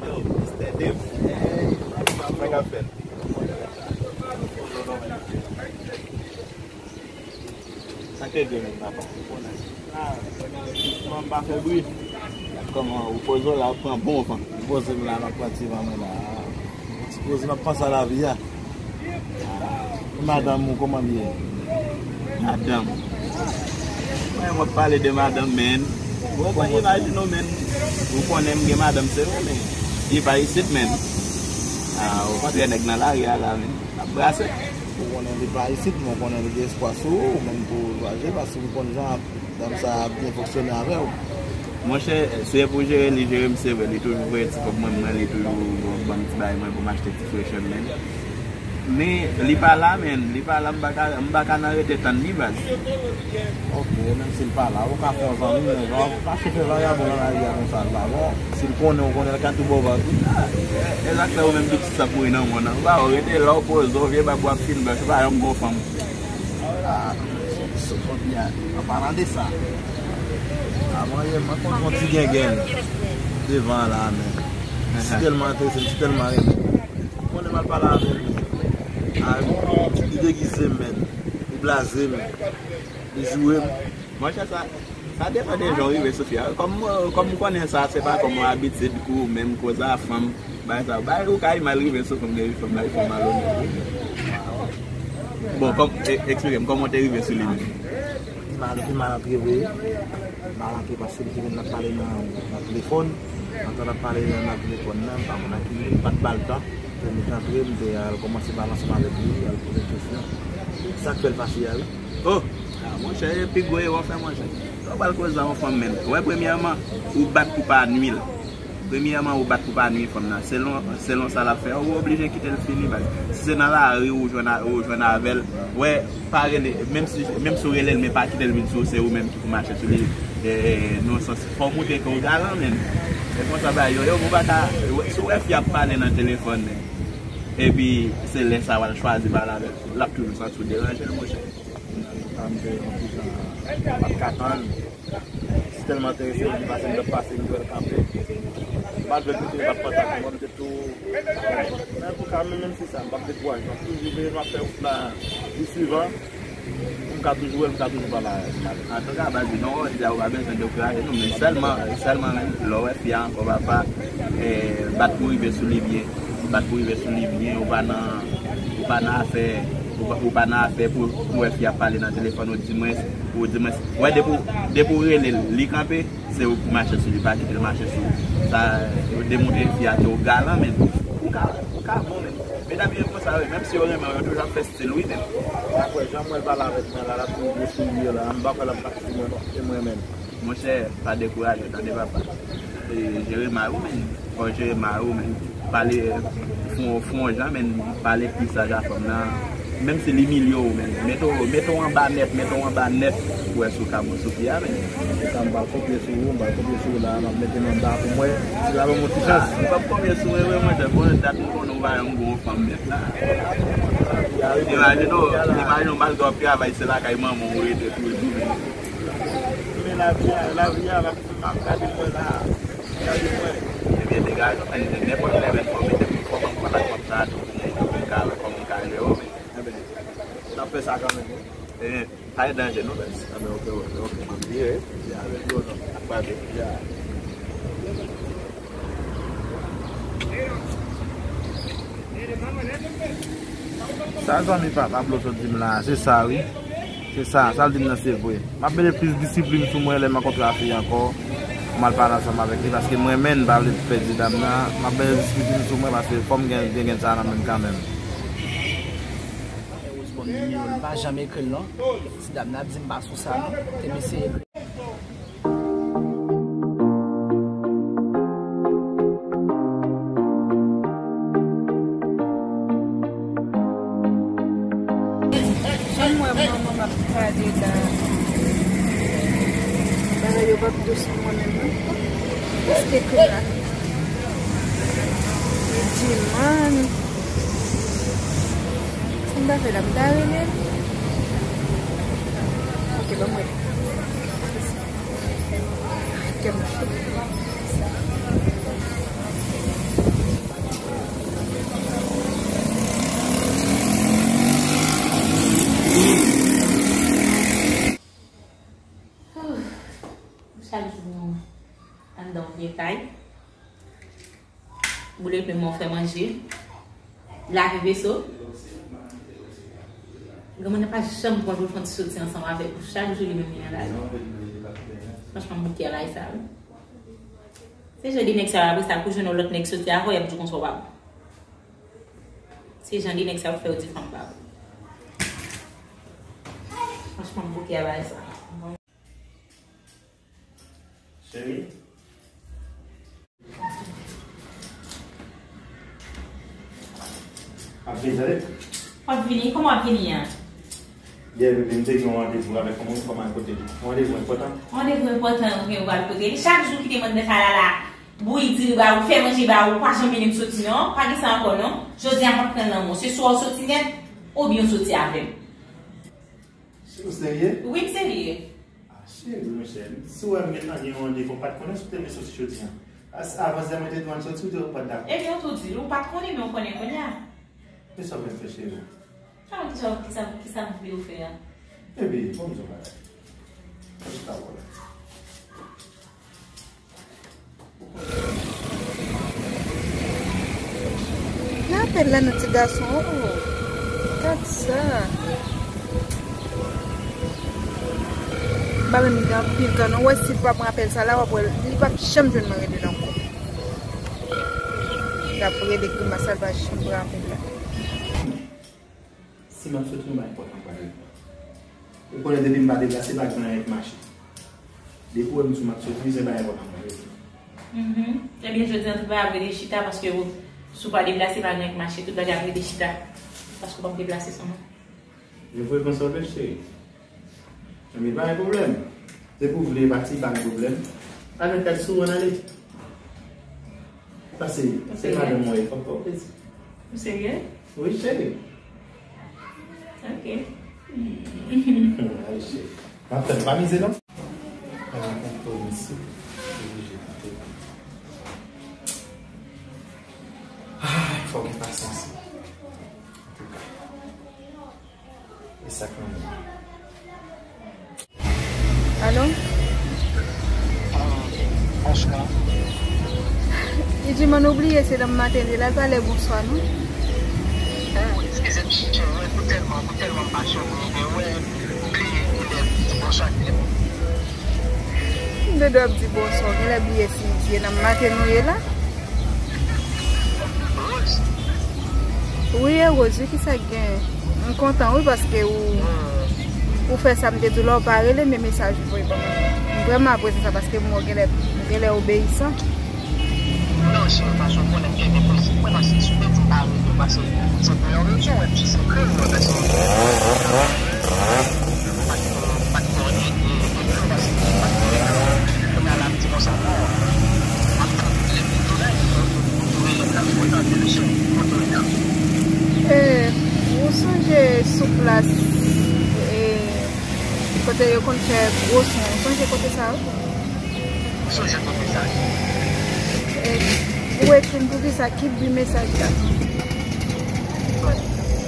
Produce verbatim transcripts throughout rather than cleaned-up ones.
Yo, Mister Dave. Sa k ap fèt? Sa k te gen menm, papa? Ah, m pa fè bri. Kòman, ou poze w la, ou pran bon van? M poze m la, m ap pran ti van mwen la. Ti poze, m ap panse a lavi a. Madanm ou, kòman l ye? Madanm. Mwen, mwen pale de madanm, men. Ou konn, imajine w, men. Ou konnen m gen madanm, se vre, men li pa isit, men. Ah, ou kontre nèg nan lari a la, men. Ap brase. Ou konnen li pa isit, men ou konnen li gen espwa sou ou, ou menm tou, ou va jere, paske ou konn jan dam sa ap byen fonksyone avè w. Monchè, si se pou jere, li jere m, se vre, li toujou voye ti kòb mwen, mwen, li toujou ban m ti bagay mwen pou m achte ti freshen mwen. Men, li pa la, men, li pa la, m pa ka, m pa ka nan rete tann li, baz. Ok, menm si l pa la, ou ka fè yon zanmi, men jan w mache fè vagabon nan lari a konsa, l pa bon. Si l konnen w konnen, l ka tou ba w vag tou. E sa k fè ou menm pitit sa pouri nan mòn nan. Ou pa wè, rete la, w poze w, vye bab w ap fin blanch, ou pa janm gon fanm. Ah, sot byen. An palan de sa, avan yè, mwen konn yon ti gengen devan la, men. M si tèlman enterese, m si tèlman renmen. Ou konnen m al pale avè l, men. Ah, li degize m, men. Li blaze m. Li joure m. Monchè, sa, sa depann de jan w rive sou fi a. Kòm, kòm m konnen sa, se pa kòm yon abitid kou menm koze a fanm, bagay sa. Bagay ou ka mal rive sou fanm, depi fanm la, fanm malonèt. Bon, kòm, e, eksplike m, kòman w te rive sou li menm? Li mal, li mal antre vre. Mal antre paske li te vin ap pale nan, nan telefòn. Antan l ap pale nan, nan telefòn nan, m pa konn ak ki, m pa t ba l tan. Pou m t antre, m te al kòmanse pale ansanm avèk li, al poze l kesyon. Sa k fè l fache a, wi. Oh! Ah, monchè, e pi gwo erè w fè, monchè. Lè w pral koze a yon fanm, men, wè, premyèman, ou bat pou pa nui l. Premyèman, ou bat pou pa nui fanm nan. Selon, selon sa l ap fè a, ou oblije kite l fini, baz. Si se nan lari ou jwenn a, ou jwenn avè l, wè, pa rele, menm si, menm si w rele l, men pa kite l vin sou ou, se ou menm ki pou mache sou li, e, e, nan sans, fò w montre ke w galan, men. E konsa bagay yo ye, ou pa ka, si w wè fi ap pale nan telefòn, men, epi se lè sa w al chwazi pale avè l, l ap toujou santi w deranje l, monchè. Sa m te yon ti jan pa t ka tann. Si tèlman enterese m, li pase, m t ap pase, m t wè l kanpe. Malgre l te tire bat pantalon mwen, m te tou. Men pou ka, men menm si sa, m p ap dekouraje. M ap toujou veye, m ap fè wout la pi swivan. Pou m ka toujou wè l, m ka toujou pale avè l. Antouka, baz, jan w di a, ou pa bezwen dekouraje, non, men sèlman, sèlman, men, lè w wè fi a ankò, papa, eh, bat pou rive sou li byen. Bat pou rive sou li byen, ou pa nan, ou pa nan afè, ou pa, ou pa nan afè pou, pou wè fi ap pale nan telefòn, ou di mwens, ou di mwens. Wè, depi w, depi w rele l, li kanpe, se ou pou mache sou li, pa kite l mache sou ou. Sa, yo demontre fi a ke w galan, men. Ou ka, ou ka bon, men. Medam yo konsa, wi, menm si yo renmen w, yo toujou ap fè stil, wi, men. Apre, jan mwen l pale avèk mwen la, l ap tou gwo sou li la, m pa kwè l ap pati sou mwen, non. E mwen menm. Monchè, pa dekouraje, tande, papa. E, jere mari w, men. Fò w jere mari w, men. Pale, fè yon, fè yon jan, men, pale pi saj a fanm nan. Menm si l imilye w, men. Mete w, mete w anba nèt, mete w anba nèt. Pou wè si w ka bon sou fi a, men. Antouka, m pral konpye sou ou, m pral konpye sou ou la, m ap mete m anba pou m wè si l ap ban m yon ti chans. Ah, ou p ap konpye sou mwen, mwen, monchè, bon, dat m konnen w pa janm gon fanm nèt la. Imajine w, imajine w, malgre w ap travay, se lakay manman w ou rete toujou, men. Men lavi a, lavi a, m ap, m ap gade mwen la. Gade mwen. Ebyen, degaje w, men, nenpòt lè, men, fò w mete m, fò w ban m kontak WhatsApp sa tou pou mwen, pou m ka wè kòman m ka jere w, men. Enben, n ap fè sa kanmenm, wi. Ebyen, pa gen danje, non, baz. Enben, ok, ok, ok. M ap vire. Vire avèk yo, non. N ap frape. Ya. Sa zanmi pa Pablo sot di m la, se sa wi. Se sa, sa l di m nan se vre. M ap mete plis disiplin sou mwen lè m rankontre a fi ankò. M al pale ansanm avèk li, paske mwen menm, m pa vle pèdi dam nan. M ap mete disiplin sou mwen, paske fò m gen, gen, gen sa nan men m kanmenm. Rose bon nimewo l, m pa janm ekri l non. Ti dam nan ap di m pa sou sa non. Te m eseye ekri. Jan m wè manman m ap pale la, bagay yo p ap dous pou mwen menm non. Èske ke la? Li di man. Sa m ta fè la, m ta rele l? Ok, ban m wè. Chak jou anndan yon vye kay. Boule plim mwen, fè manje, lave veso. Granmoun nan pa janm pran pou l fè yon ti soti ansanm avèk ou. Chak jou li menm li nan lari. Franchman, m bouke a bagay sa, wi. Se jan de nèg sa yo, apre sa, kou jwenn yon lòt nèg soti avè w, y ap di w konsa w pa bon. Se jan de nèg sa yo k fè yo di fanm pa bon. Franchman, m bouke a bagay sa. Cheri. Ap vini, tande? W ap vini? Kòman w ap vini a? Yè, bebe, m te gen yon randevou avèk yon moun, fò m al kote li. Yon randevou enpòtan. Yon randevou enpòtan, ou gen pou al kote li. Chak jou kite mòn nan sa la la, bouyi diri ba ou, fè manje ba ou, ou pa janm vini m soti non. Pa gen sa ankò non. Jodi a m p ap pran lanmò. Se swa w soti nèt, oubyen w soti avè m. Ou serye? Wi, m serye. Ah, cheri, monchè, si w wè m gentan gen yon randevou, m pa t konnen si w te vle soti jodi a. As-, avanse mwen te di w ann soti, ou te, ou pa t dakò. Ebyen, ou tou di l, ou pa t konnen, men ou konnen kounye a. Men sa w vle m fè, cheri? Ah, kisa, kisa, kisa m vle w fè a? Baby, ban m di w bagay. Jis la, wè. Nan apèl la, nan ti gason, oh, gad sa. M pa menm gen anpil tan, non. Ou wè, si l pa pran apèl sa la, w ap wè, li p ap janm jwenn mwen rele l ankò. L ap rele grimas la, l pa janm pran apèl la. Si m ap soti, yon bagay enpòtan m pral regle. Ou konnen depi m pa deplase, pa gen anyen k mache. Depi w wè m di w m ap soti, se bagay enpòtan m pral regle. Mhm. Ebyen, jodi a, tout bagay ap rete chita paske ou, si w pa deplase, pa gen anyen k mache, tout bagay ap rete chita paske w p ap deplase san mwen. Mwen vre konsa w vle, cheri. Ebyen, pa gen pwoblèm. Depi w vle pati, pa gen pwoblèm. Al met kèk sou, ann ale. Pase, se madanm mwen ye, fòk fè w plezi. Ou serye? Wi, cheri. Ok. Ay, cheri. M ap tann, pa mize non. Ay, m konprann, se oblije koute. Ay, fò w gen pasyans. Antouka. E sa k nan men. Alo? Bonswa. Idjiman, ou bliye se nan maten li la, l pa lè bonswa non. Oh, eskize m, cheri, mwen tèlman, mwen tèlman pasyone, mwen bliye kilè m di bonswa, kilè m. M te dwe ap di bonswa, w genlè bliye si se nan maten nou ye la. Wi, e Rose, wi, kisa k gen? M kontan, wi, paske ou, ou fè sa m te di w la, ou pa rele, men mesaj ou voye ban mwen. M vrèman apresye sa, paske m wè w genlè, ou genlè obeyisan. Non, cheri, paske w konnen m gen de prensip mwen, paske si w te di m pa rele w, paske se pou yon rezon, mwen, m se kreye yon pèsonn. E, ou sonje sou plas, e, kote yo konn fè gwo son, ou sonje kote sa yo? Ou sonje kote sa yo? E, ou ekri m poukisa, ki bi mesaj la? Bon,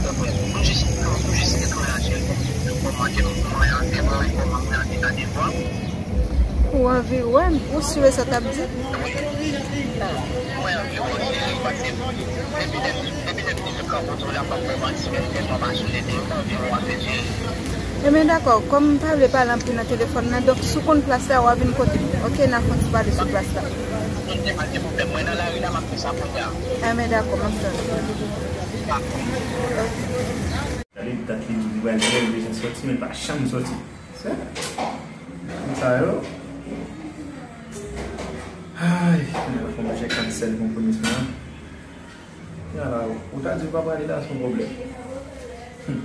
bon, bon, m jis, m jis ekri w la, cheri. Kòman ke mwen an te mwen, kòman mwen an te tande vwa. Ou anvi wè m, ou si wè sa t ap di? Mwen anvi wè w, cheri, paske depi lè, depi lè m te rankontre w la, pa m wè w anti, men tèlman pasyone de mwen anvi wè w avè cheri. Ebyen, dakò, kòm m pa vle pale anpil nan telefòn nan, donk, si w konn plas la, w a vin kote m, oke? N a fè yon ti pale sou plas la. Ebyen, pa gen pwoblèm, mwen nan lari la, m ap fè sa kounye a. Ebyen, dakò, m ap tann. Dakò. Oke. Gade dat li di li pral vini, li bezwen sòti, men l pa janm sòti. Se sa yo. Ay, mwen fè yon jè kansèl konpwomis mwen an. Ala, ou ta di w pa prale la, se yon pwoblèm. Hmm.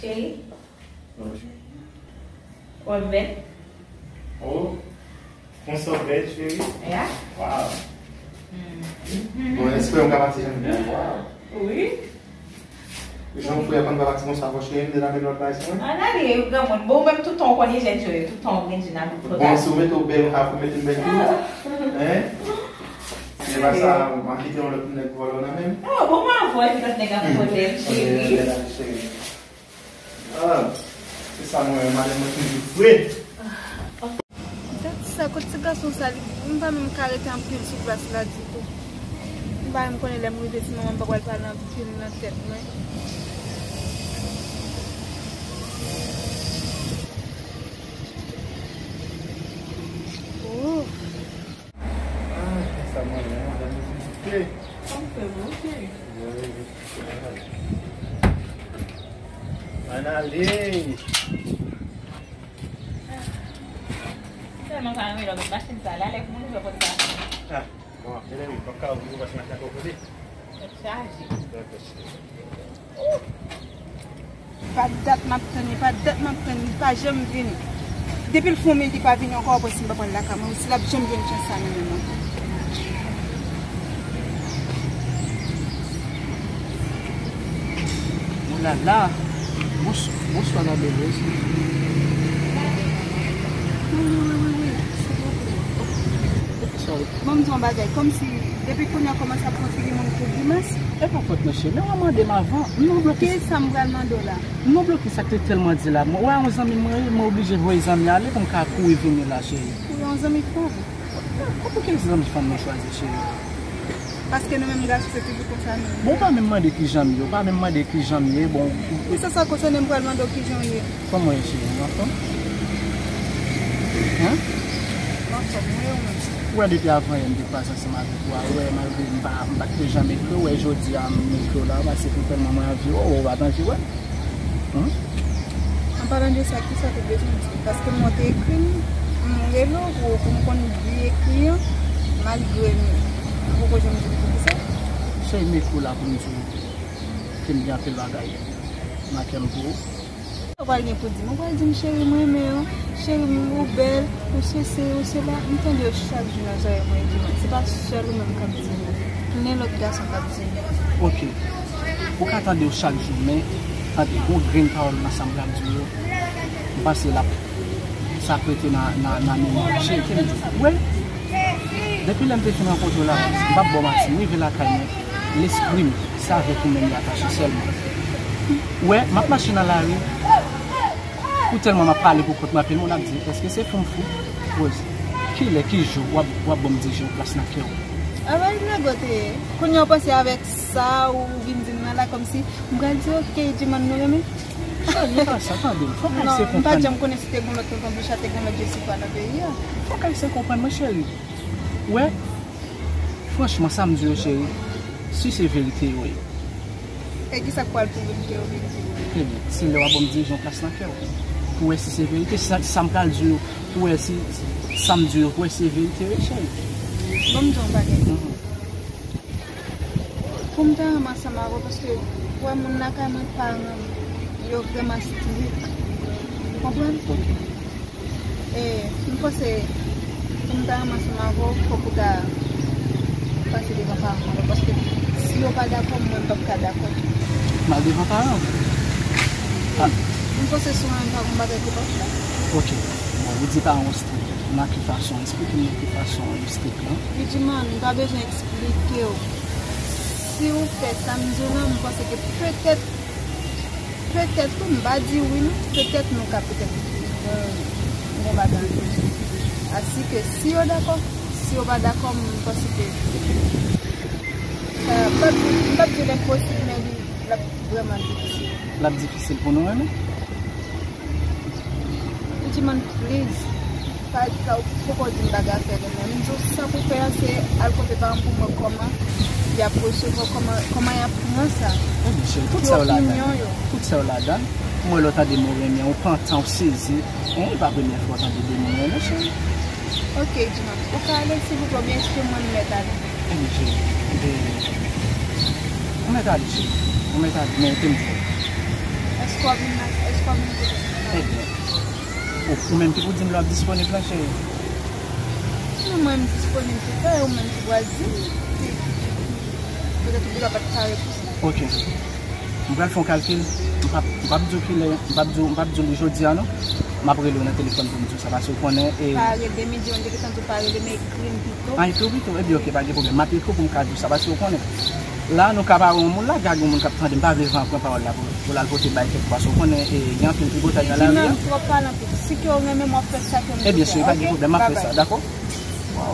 Cheri? Wi. Ou ap bèl? Oh, konsa w bèl, cheri. Yeah? Wow. Mm. Bon, espere m ka pati jan m bèl. Wow. Wi. Jan w fè a pa pati konsa ankò, cheri, m te la met lòt bagay sou mwen. An ale, granmoun. Bon, ou menm tout tan w konnen jan yo ye, tout tan w gen djina pou fò. Bon, si w mete w bèl, ou ka pou mete m bèl tou. Hein? Konsa, m a kite yon lòt nèg vòlè w nan men m. Oh, bon, mwen avè w, epi lòt nèg ap vòlè m, cheri. Ah, se sa mwen, madanm mwen toujou vre. Dat sa, kot ti gason sa, li, m pa menm ka rete anpil sou plas la ditou. M pa menm konnen lè m rive, si manman m pa pral pale anpil nan tèt mwen. Oh. Ah, se sa mwen, madanm mwen toujou vre. Ann ale. Sèlman pa renmen lòt machin sa la, lè pou moun ouvè pòt sa. Ah, bon, apre lè wi, pa ka ouvri, ou pa se machin akò kote. Tèt chaje. Tèt chaje. Pa dat m ap tann li, pa dat m ap tann li, li pa janm vini. Depi l fon midi pa vini ankò, apre si m pa pral lakay mwen, si l ap janm jwenn chans sa nan men mwen. Oulala! Bons-, bonswa, la belle. Wi, wi, wi, wi, wi. Sorry. Bon, m di yon bagay, kòmsi depi kounye a kòmanse ap pran figi moun pou grimas. E pa fòt mwen, cheri, men w a mande m avan. M nan bloke. Ki sa m pral mande w la? M nan bloke sa k te tèlman di la. Mwen, w a yon zanmi mwen ye, mwen oblije voye zanmi ale pou m ka kouri vini la, cheri. Ou yon zanmi fanm? Pou ki zanmi fanm mwen chwazi, cheri? Paske nou menm gason se toujou konsa nou ye. Bon, w pa menm mande kijan m ye, w pa menm mande kijan m ye, bon. Pou sa, sa konsène m pral mande w kijan w ye. Kòman w ye, cheri? Ou anfòm? Hen? M anfòm, wi, ou menm? Ou wè depi avan yè m te pase ansanm avèk ou a, ou wè malgre m pa, m pa t janm ekri w, ou wè jodi a m ekri w la, pase pou tèlman mwen anvi w, ou pa t anvi wè m. An palan de sa, kisa w te bezwen di? Paske mwen te ekri m, m rele w pou, pou m konn li ekri an, malgre m poko janm di w poukisa. Cheri, m ekri w la pou m di w ke m gen anpil bagay nan kè m pou ou. Sa w pral gen pou di m? Ou pral di m, cheri, m renmen w, cheri, m, ou bèl, ou sesi, ou sela. M tande yo chak jou nan zòrèy mwen, Edimond. Se pa sèl ou menm k ap di m yo. Tounen lòt gason k ap di m yo. Ok. Ou ka tande yo chak jou, men tande, gon grenn pawòl nan sa m pral di w yo, m panse l ap, sa ap rete nan, nan, nan memwa w. Cheri, ke m di w? Wè, depi lè m te fin rankontre w la, m p ap ba w manti, m rive lakay mwen, lespri m, se avèk ou menm li atache sèlman. Wè, m ap mache nan lari, pou tèlman m ap pale pou kont mwen, anpil moun ap di, èske se fou m fou? Rose, kilè, ki jou w ap, w ap ban m dirijan yon plas nan kè w? Avèk nèg ou te ye. Kounye a w panse avèk sa ou vin di m nan la, kòmsi m pral di, ok, Edimond nou renmen? Cheri, e pa sa, tande m. Fòk Ayisyen konprann. Non, m pa t janm konnen si te gon lòt Tonton Bicha, te gon lòt Jessica nan peyi a. Fòk Ayisyen konprann mwen, cheri. Wè, franchman, sa m di yo, cheri, si se verite yo ye. E kisa k pral pwouve m ke yo verite yo ye? Ebyen, se lè w ap ban m dirijan yon plas nan kè w. Pou wè si se verite, sa, sa m pral di yo, pou wè si, sa m di yo, pou wè si se verite yo ye, cheri. Bon, m di yon bagay. Mhm. Pou m ta renmen ansanm avè w, paske w wè moun lakay mwen, paran m, yo vrèman strik. Ou konprann? Ok. E, m panse, pou m ta renmen ansanm avè w, fòk ou ta pase devan paran w, paske si yo pa dakò, mwen, m p ap ka dakò tou. M al devan paran w? Ah. M panse si w renmen m, pa gon bagay ke w p ap fè. Ok. Bon, ou di paran w strik. Nan ki fason? Eksplike m nan ki fason yo strik lan. Edimond, m pa bezwen eksplike w. Si w fè sa m di w lan, m panse ke petèt, petèt tou, m pa di wi non, petèt nou ka petèt gon, gon bagay an kè. Asike si yo dakò, si yo pa dakò, m panse ke, euh, m p ap di, m p ap di l enposib, men li, l ap vrèman difisil. L ap difisil pou nou renmen? Edimond, please. Pa, pa, ou poko di m bagay afè renmen. M di w sa pou fè a, se al kote paran m pou m wè kòman y ap resevwa, kòman, kòman y ap pran sa. Ebyen, cheri, tout sa yo ladan. Ki opinyon yo? Tout sa yo ladan. M wè lè w tande mo renmen, ou pran tan, ou sezi. Bon, e pa premyè fwa w tande de mo renmen, cheri. Ok, Edimond. Ou ka ale, silvouplè, oubyen èske mwen m mèt ale? Ebyen, cheri, e, ou mèt ale, cheri. Ou mèt ale, men te m di w. Èske w ap vin la? Èske w ap vin kote m? Ebyen, ou, ou menm ki pou di m lè w ap disponib la, cheri. Non, mwen m disponib toutè, ou menm ki pral di m. Petèt ou deja pa t pare pou sa. Ok. M pral fè yon kalkil. M p ap, m p ap di w kilè, m p ap di w, m p ap di w li jodi a, non. M ap rele w nan telefòn pou m di w sa, paske w konnen, e, pa rele, m te gentan di w pa rele, men ekri m pito. Ah, ekri w pito? Ebyen, oke, pa gen pwoblèm. M ap ekri w pou m ka di w sa, paske w konnen. La, nou ka pa wè yon moun la, gade yon moun k ap tande, m pa vle van pran pawòl la pou, pou l al pote bay kèk, paske w konnen, e, gen anpil tripotay nan lari a. Di menm twòp pale anpil. Si ke w renmen m, w ap fè sa ke m vle fè. Ebyen si, pa gen pwoblèm, m ap fè sa, dakò? Waw.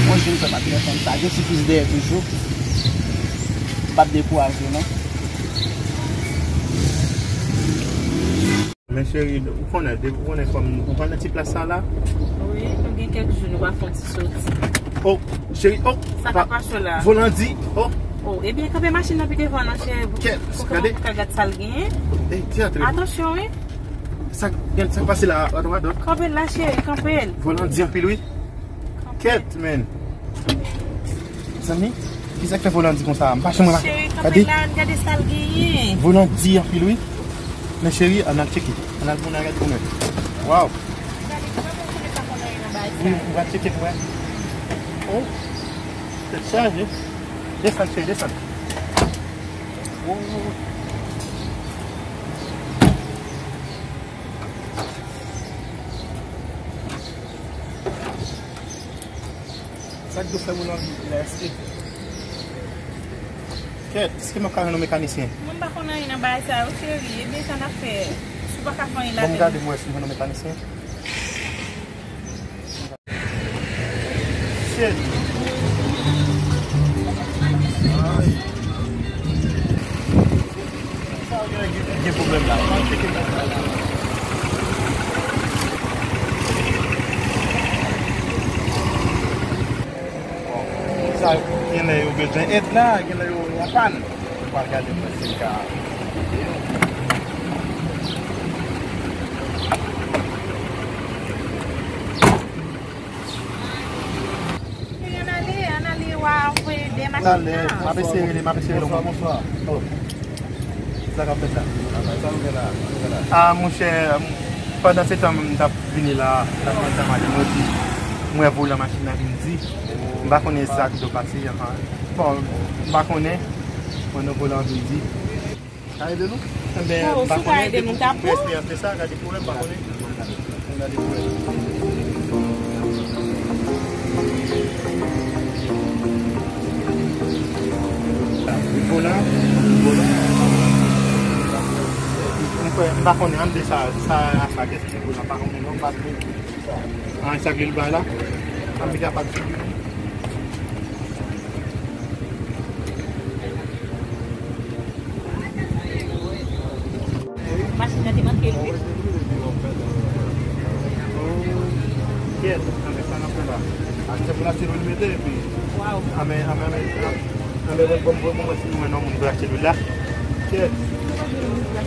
Yon jèn fè pa telefòn sa, gen ti plis dèyè toujou. M p ap dekouraje non. Men cheri, ou konnen, depi ou konnen kòm ou pa nan ti plas sa la. Wi, nou gen kèk jou nou pa fè yon ti soti. Oh, cheri, oh. Sa k ap pase la? Volan di, oh. Oh, ebyen, kanpe machin nan pi devan non, cheri. Kèt, gade. Pou ke mwen ka gad sa l genyen. Ey, ti antre. Atansyon, wi. Sa, gad sa k pase la, wadon, wadon. Kanpe l la, cheri, kanpe l. Volan di anpil, wi. Kèt, men. Zanmi, kisa k fè volan di konsa? M pa janm remake. Cheri, kanpe la, gade sa l genyen. Volan di anpil, wi. Men cheri, ann al tcheke. Ann al pou n al gade pou mwen. Waw. Gade, ou pa konn konnen sa konn anyen nan bagay sa. Wi, m pral tcheke pou wè. Oh, tèt chaje. Desann, cheri, desann. Oh. Sa k dwe fè moun anvi la, èske? Kèt, èske m ap ka jwenn yon mekanisyen? Mwen m pa konn anyen nan bagay sa yo, cheri. Ebyen, sa n ap fè? Si w pa ka fè anyen ladan. Bon, m gade m wè si m jwenn yon mekanisyen. Shit. Ay. Sa gen, gen pwoblèm la. Sa, genlè yo bezwen èd la, genlè yo an pàn. Mwen pral gade mwen si m ka ede yo. Ann ale, ann ale, w a voye de machin nan. M ap eseye rele, m ap eseye rele. Bonswa, bonswa. Oh. Sa k ap fèt la? Ah, monchè, pandan se tan m t ap vini la, m t ap pran tan ale, mwen di, m wè volan machin nan vin di. M pa konnen sa k dwe pase, anfen. Bon, m pa konnen. Mwen nan volan vin di. Ka ede nou? Enben, bon, si w ka ede nou, m ta pou. Respè ap fè sa, gade pwoblèm, pa konnen. Gade pwoblèm. Volan, volan. M kwè, m pa konnen, ann de sa, sa, sa, kès ki volan, pa konnen, non, pa konnen. Ah, sa k li bay la? Ann de sa, pa konnen. Machin nan te manke l, wi. Kèt, anmè, sa n ap fè la? Achte pou l achte lwil mete, epi. Waw. Anmè, anmè, anmè, anmè, bon, bon, bon, bon, si nou wè non moun pou achte lwil la. Kèt.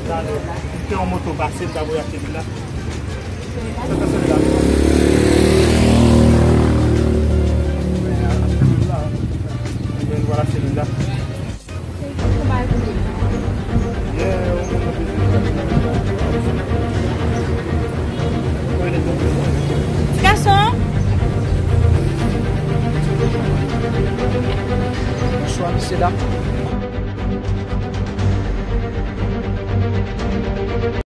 Talè, si te yon moto pase, l ta voye achte lwil la. Sa, sa, sa, sa. Anmè, achte lwil la. Anmè, nou va achte lwil la. Ti gason. Bonswa, mesye dam.